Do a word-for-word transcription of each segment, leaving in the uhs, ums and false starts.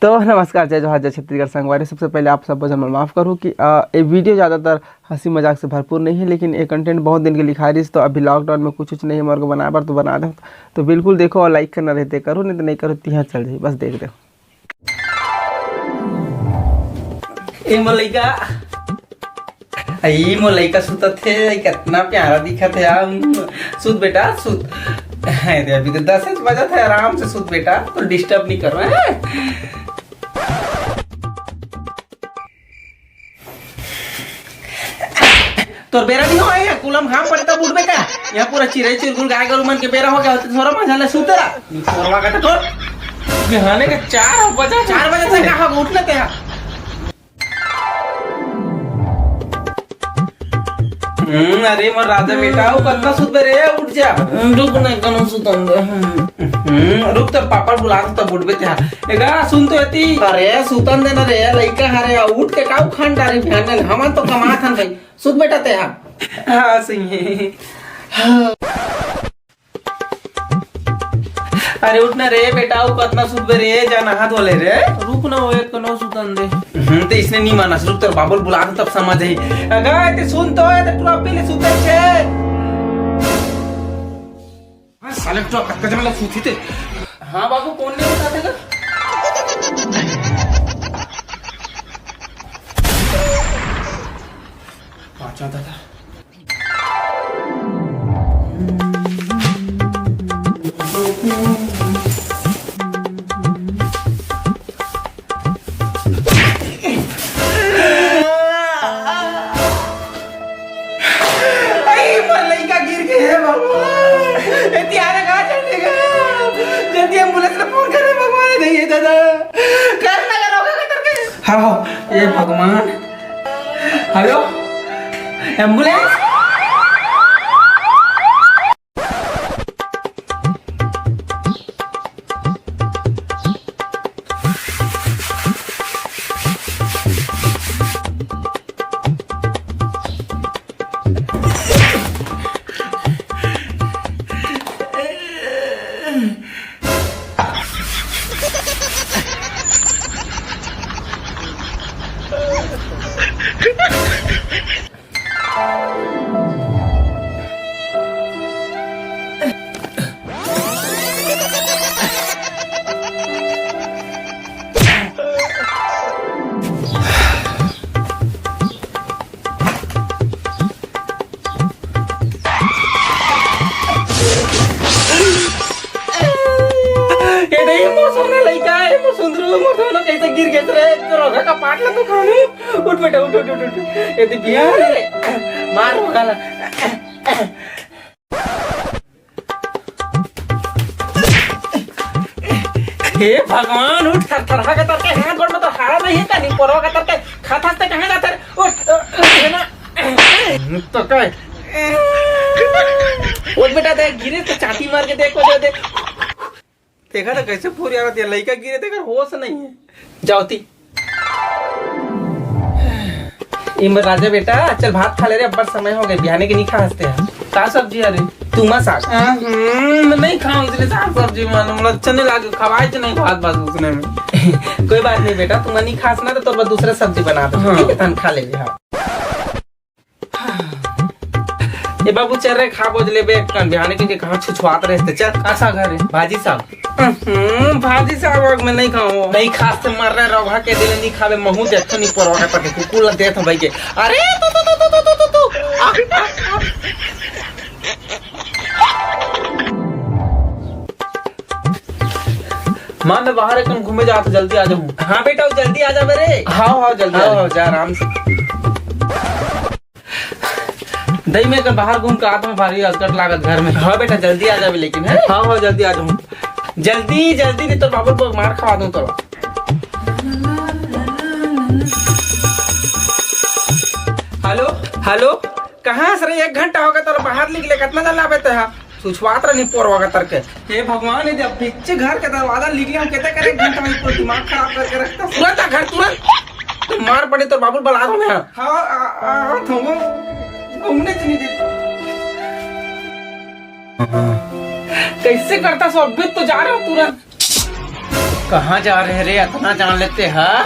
तो नमस्कार, जय जोहार, जय छत्तीसगढ़ संगवारी। सबसे पहले आप सब झन मन माफ करू कि अ, ये वीडियो ज़्यादातर हंसी मजाक से भरपूर नहीं है, लेकिन ये कंटेंट बहुत दिन के लिखा रही, तो अभी लॉकडाउन में कुछ कुछ नहीं हमारे को बनाए बर तो बना दे। तो बिल्कुल देखो और लाइक करना रहते करो, नहीं तो नहीं करो, तिहां चल जाए, बस देख दे। ए मोर लइका, ए मोर लइका सुतत हे, कितना प्यारा दिखत हे यार। सुत बेटा, सुत। अरे अभी तो दस बजत हे, आराम से सुत बेटा, तो डिस्टर्ब नहीं कर रहे हैं। तोर बेरा नहीं होय, कुलम घाम पड़े तब उठबे का? यहाँ पूरा चिरई चिरगुल गाय गरु मन के बेरा हो गया होते, थोड़ा मजा ले सुते रहा। निपोरवा का तो तोर बिहाने के चार बजे, चार बजे से कहा उठ लेते हैं। हम्म, अरे मोर राजा बेटा, वो कतना सुतबे रे, उठ जा। रुक ना, कनो सुतन दे। हम्म, रुक, तोर पापा बुला तो तब उठबे ते। एगा, सुन तो एती। अरे सुतन दे ना रे, लइका हरे, उठ के काऊ खान डारी बिहान ले, हमन तो कमात हन भाई। सुत बेटा ते हा। हाँ, सही है। अरे उठ ना रे बेटा, वो कतना सुतबे रे, जा नहा धो ले रे। रुक ना, वो एक कनो सुतन दे। हम्म, तो इसने नहीं माना, रुक, तोर बाबुल बुला तो तब समझ आई। अगर ते सुन तो है, तो ट्रॉफी ले सुते छे। हाँ, साले तो कतका जन ला सूती थे। हाँ बाबू, कौन नहीं बताते का? पाँच आता था। अरे, मोर लइका गिर गे हे भगवान। ए तिहार का चलेगा? जल्दी एम्बुलेंस ला फोन करे भगवान, नहीं है दादा। कर ना करो, का करके? हाँ, हाँ, ए भगवान। Hello, ambulance. ए दे, मोर सोना लइका, ए मोर सुंदरू, मोर सोना कैसे गिर गे रे? तो रोगा का पाट ला तो खाने। उठ बेटा, उठ, उठ, उठ, उठ। ए दे बिया रे, मार रोगा ला। हे भगवान, उठ, थर थर हा के तर के हाथ गोड़ में तो हाड़ा नहीं है का? नहीं पोरवा का तर के खाता से कहाँ जाता रे? उठ, उठ, उठ, है ना? तो कह। उठ बेटा, देख, गिरे तो चाटी मार के देख, वो दे। देखा तो कैसे फुरियावत हे, लइका गिरे तेकर होश नहीं है। जाओ ती। इमर राजा बेटा, चल भात खा ले रे, अब्बड़ समय हो गए, बिहाने के नहीं खा हंसते हैं। का सब्जी हरे? तुमा साग। हम्म, नहीं खाऊं इसलिए साग सब्जी मन, मतलब अच्छा नहीं लागे, खवाए तो नहीं भात भात उसने में। कोई बात नहीं बेटा, तुमा नहीं खास ना तो तोर बर दूसरा सब्जी बना दो, हाँ। ठीक है, तन खा ले, हाँ। ए बाबू, चल रे, खा बोज लेबे एक कन, बिहाने के, के कहाँ छुछुआत रहे ते, चल। का साग हरे? भाजी साग। हम्म, भाजी साग वाग मैं नहीं खाऊं। नहीं खास ते मर रहे, रौघा के दिन नहीं खाबे, महू देखो नहीं परवा का पके, कुकुर ला देत भाई के। अरे, तू, तू, तू। आ, आ, आ। माँ, मैं बाहर एक कन घूमे जात हूँ, जल्दी आ जाऊँ। हाँ बेटा, जल्दी आ जाबे रे। हाँ, हाँ, जल्दी आ हाँ, जाऊँ। हाँ, जा आराम से। दई में कर बाहर घूम के आत में भारी असकट लागत घर में। हाँ बेटा, जल्दी आ जाबे लेकिन, है? हाँ, हाँ, जल्दी आ जाऊँ। जल्दी, जल्दी, नहीं तो बाबू को मार खवा दूँ तो। हेलो, हेलो, कहाँ हस रे? एक घंटा हो गया तो बाहर निकले, कितना जल्ला आबे ते हा? सुछवात रहनी पोरवा का तरके। हे भगवान, ये जब पीछे घर के दरवाजा निकले, हम कहते करे एक घंटा में पूरा दिमाग खराब करके रखता। तुरंत आ घर, तुरंत। तो मार पड़े तो बाबुल बला रहा मैं। हाँ, आ, आ, आ, तो वो घूमने से नहीं देता। कैसे करता सो, अभी तो जा रहा हूँ तुरंत। कहाँ जा रहे रे, अतना जान लेते हा?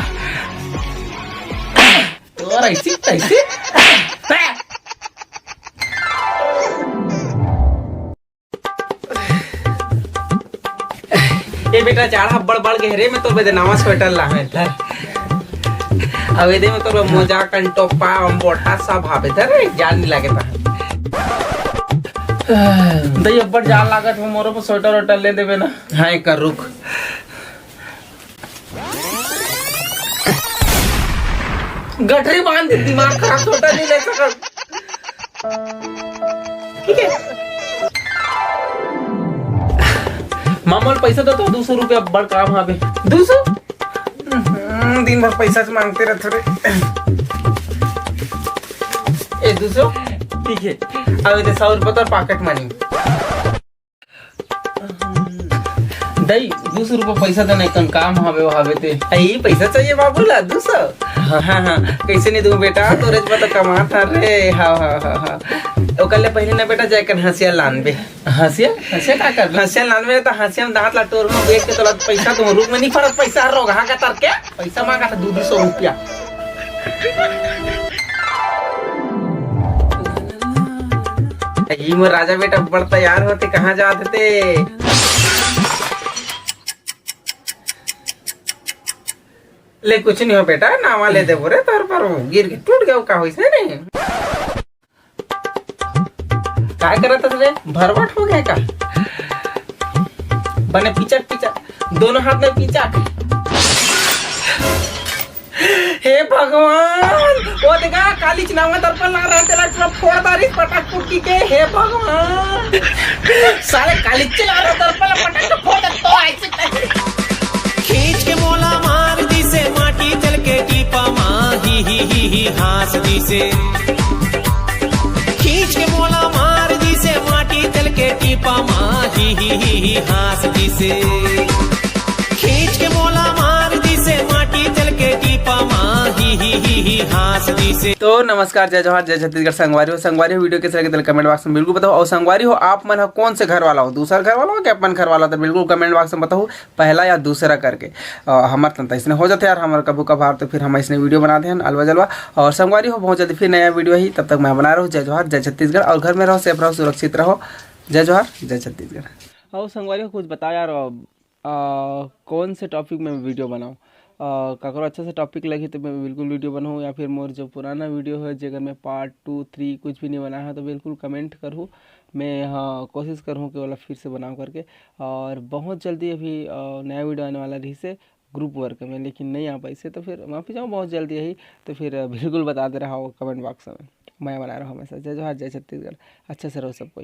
तो ऐसी तैसी। ए बेटा, जाड़ा अब्बड़ बढ़ गे रे, मैं तोर बर नवा स्वेटर लाहूं, धर। अब एदे में तोर मोजा, कन टोपा, अम्बोटा सब हावे, धर रे, जाड़ नइ लागे ता। दई अब्बड़ जाड़ लागत हे, मोरो बर स्वेटर वेटर ले देबे ना। हाँ, एक रुक। गठरी बांध दे, दिमाग खराब, स्वेटर नइ ले सकत। ठीक है। मामा, पैसा दे तो, दू सौ रुपया, बड़ काम हावे। दू सौ? हम्म, दिन भर पैसा च मांगते रहते रे। ए, दू सौ? ठीक है। अब एदे सौ रुपया तोर pocket money। दई, दू सौ रुपया पैसा देना, एक काम हावे, हावे ते। ए, पैसा चाहिए बाबू ला, दू सौ? हाँ, हाँ, हाँ, कैसे नहीं दूं बेटा, तोरे बर तो कमात हन रे। हाँ, हाँ, हाँ, हाँ। ओकर ले पहले ना बेटा, जाए कन हंसिया लानबे। हंसिया? हंसिया का करबे? हंसिया लानबे तो हंसिया में दांत ला टोर में बेच के तोला पैसा दूं, रूप में नहीं फरत पैसा, रोगहा का तर के। पैसा मांगा था दू दू सौ रुपया। ई मोर राजा बेटा बड़ तैयार होते, कहाँ जात हे ते? ले, कुछ नहीं हो बेटा, नावा ले देबो रे, तोर पर वो गिर के टूट गया, का होइस नहीं? काय करत हस रे? भरवट हो गया का? बने पिचक पिचक, दोनों हाथ में पिचक। हे भगवान, वो देखा, काली चनावा दर्पण ला रहा, तेला पूरा फोड़ डारी पटक पुटकी के। हे भगवान, साले काली चनावा दर्पण ला पटक के फोड़ दे तो ऐसे। खींच के मोला मार दिसे माटी चल के टीपा मा, ही ही ही ही हाँस दिसे। खींच के मोला मार दिसे माटी चल के टीपा मा, ही ही ही ही हाँस दिसे। खींच के मोला मार दिसे माटी चल के टीपा मा, ही ही ही ही हाँस दिसे। तो नमस्कार, जय जोहार, जय छत्तीसगढ़। संगवारी हो, संगवारी हो, video कैसे लगे तेला comment box में बिल्कुल बताओ। और संगवारी हो, आप मन ह कौन से घर वाला हो, दूसर घर वाला हो कि अपन घर वाला, तो बिल्कुल comment box में बताओ। पहला या दूसरा करके। अ, हमर तन त अइसने हो जाथे यार, हमर कभू कभार तो फिर हम अइसने video बनाते हैं अलवा जलवा। और संगवारी हो, बहुत जल्दी फिर नया video ही, तब तक मैं बना रहूँ। जय जोहार, जय छत्तीसगढ़, और घर में रहो, safe रहो, सुरक्षित रहो। जय जोहार, जय छत्तीसगढ़। और संगवारी हो, कुछ बताओ यार, अ, अ, कौन से topic में video बनाऊँ? अ, काकरो अच्छा सा topic लगही तो मैं बिल्कुल video बनाऊँ, या फिर मोर जो पुराना video है, जेकर मैं part two, three कुछ भी नहीं बनाया है, तो बिल्कुल comment करहू। मैं, हाँ, कोशिश करहूँ कि ओला फिर से बनाऊँ करके। और बहुत जल्दी अभी, अ, नया video आने वाला रहिसे group work में, लेकिन नहीं आ पाइसे, तो फिर माफी चाहूँ, बहुत जल्दी यही, तो फिर, अ, बिल्कुल बता दे रहा हूँ comment box में। मैं बना रहा हूँ हमेशा। जय जोहार, जय छत्तीसगढ़, अच्छा से रहो सब कोई।